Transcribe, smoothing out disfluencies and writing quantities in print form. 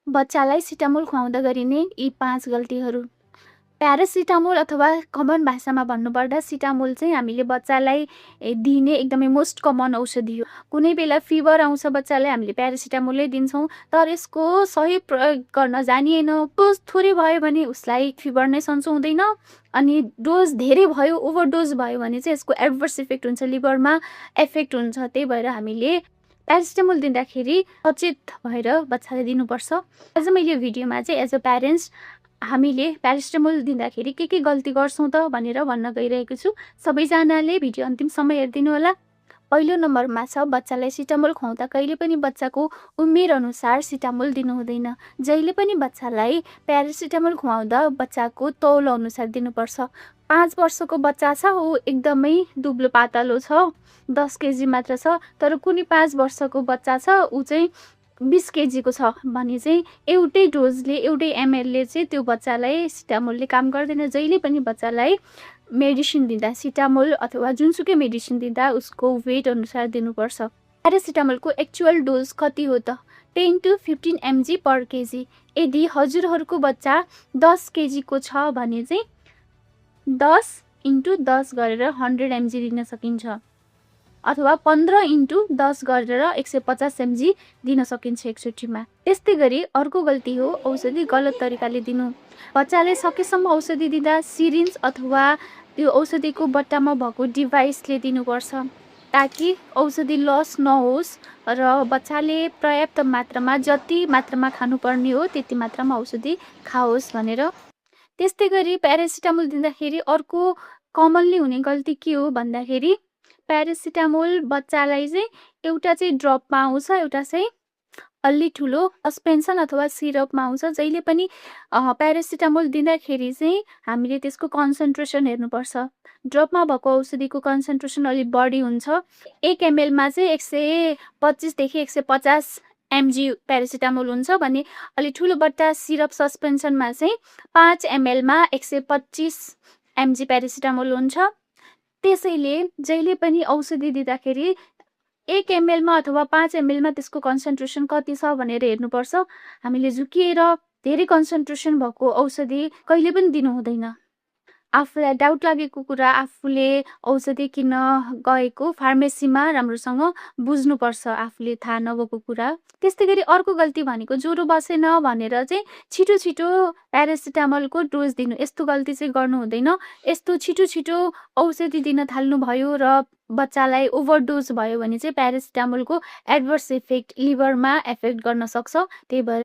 बच्चालाई सिटामोल खुवाउँदा गरिने यी 5 गल्तीहरू। प्यारासिटामोल अथवा कमन भाषामा भन्नुपर्दा सिटामोल चाहिँ हामीले बच्चालाई दिने एकदमै मोस्ट कमन औषधि हो। कुनै बेला फिभर आउँछ बच्चालाई हामीले प्यारासिटामोलै दिन्छौँ, तर यसको सही प्रयोग गर्न जानिएन, डोज थोरै भयो भने उसलाई फिभर नै सन्चो हुँदैन, अनि डोज धेरै भयो, ओभरडोज भयो भने चाहिँ यसको एडभर्स इफेक्ट हुन्छ, लिभरमा इफेक्ट हुन्छ। त्यही भएर हामीले प्यारासिटामोल दिँदाखेरि सचेत भएर बच्चालाई दिनुपर्छ। आज मैले यो भिडियोमा चाहिँ एज अ प्यारेन्ट्स हामीले प्यारासिटामोल दिँदाखेरि के गल्ती गर्छौँ त भनेर भन्न गइरहेको छु। सबैजनाले भिडियो अन्तिमसम्म हेरिदिनु होला। पहिलो नम्बरमा छ, बच्चालाई सिटामोल खुवाउँदा कहिले पनि बच्चाको उमेर अनुसार सिटामोल दिनु हुँदैन। जहिले पनि बच्चालाई प्यारासिटामोल खुवाउँदा बच्चाको तौल अनुसार दिनुपर्छ। 5 वर्षको बच्चा छ, ऊ एकदमै दुब्लो पातलो छ, 10 केजी मात्र छ, तर कुनै 5 वर्षको बच्चा छ, ऊ चाहिँ 20 केजीको छ भने चाहिँ एउटै डोजले, एउटै एमएलले चाहिँ त्यो बच्चालाई सिटामोलले काम गर्दैन। जहिले पनि बच्चालाई मेडिसिन दिँदा, सिटामोल अथवा जुनसुकै मेडिसिन दिँदा उसको वेट अनुसार दिनुपर्छ। प्यारासिटामोलको एक्चुअल डोज कति हो त? 10 to 15 mg पर केजी। यदि हजुरहरूको बच्चा 10 केजीको छ भने चाहिँ 10 × 10 गरेर 100 mg दिन सकिन्छ, अथवा 15 × 10 गरेर 150 mg दिन सकिन्छ एकचोटिमा। त्यस्तै गरी अर्को गल्ती हो औषधि गलत तरिकाले दिनु। बच्चाले सकेसम्म औषधि दिँदा सिरिन्ज अथवा त्यो औषधिको बट्टामा भएको डिभाइसले दिनुपर्छ, ताकि औषधि लस नहोस् र बच्चाले पर्याप्त मात्रामा, जति मात्रामा खानुपर्ने हो त्यति मात्रामा औषधि खाओस् भनेर। त्यस्तै गरी प्यारासिटामोल दिँदाखेरि अर्को कमनली हुने गल्ती के हो भन्दाखेरि प्यारासिटामोल बच्चालाई चाहिँ एउटा चाहिँ ड्रपमा आउँछ, एउटा चाहिँ अलि ठुलो सस्पेन्सन अथवा सिरपमा आउँछ। जहिले पनि प्यारासिटामोल दिँदाखेरि चाहिँ हामीले त्यसको कन्सन्ट्रेसन हेर्नुपर्छ। ड्रपमा भएको औषधिको कन्सन्ट्रेसन अलिक बढी हुन्छ। 1 ml-मा चाहिँ 125 देखि 150 mg प्यारासिटामोल हुन्छ भने अलि ठुलो बट्टा सिरप सस्पेन्सनमा चाहिँ 5 ml-मा 125 mg प्यारासिटामोल हुन्छ। त्यसैले जहिले पनि औषधि दिँदाखेरि 1 ml-मा अथवा 5 ml-मा त्यसको कन्सन्ट्रेसन कति छ भनेर हेर्नुपर्छ। हामीले झुकिएर धेरै कन्सन्ट्रेसन भएको औषधि कहिले पनि दिनु हुँदैन। आफूलाई डाउट लागेको कुरा आफूले औषधि किन्न गएको फार्मेसीमा राम्रोसँग बुझ्नुपर्छ, आफूले थाहा नभएको कुरा। त्यस्तै गरी अर्को गल्ती भनेको ज्वरो बसेन भनेर चाहिँ छिटो छिटो प्यारासिटामोलको डोज दिनु। यस्तो गल्ती चाहिँ गर्नु हुँदैन। यस्तो छिटो छिटो औषधि दिन थाल्नुभयो र बच्चालाई ओभरडोज भयो भने चाहिँ प्यारासिटामोलको एडभर्स इफेक्ट लिभरमा एफेक्ट गर्न सक्छ। त्यही भएर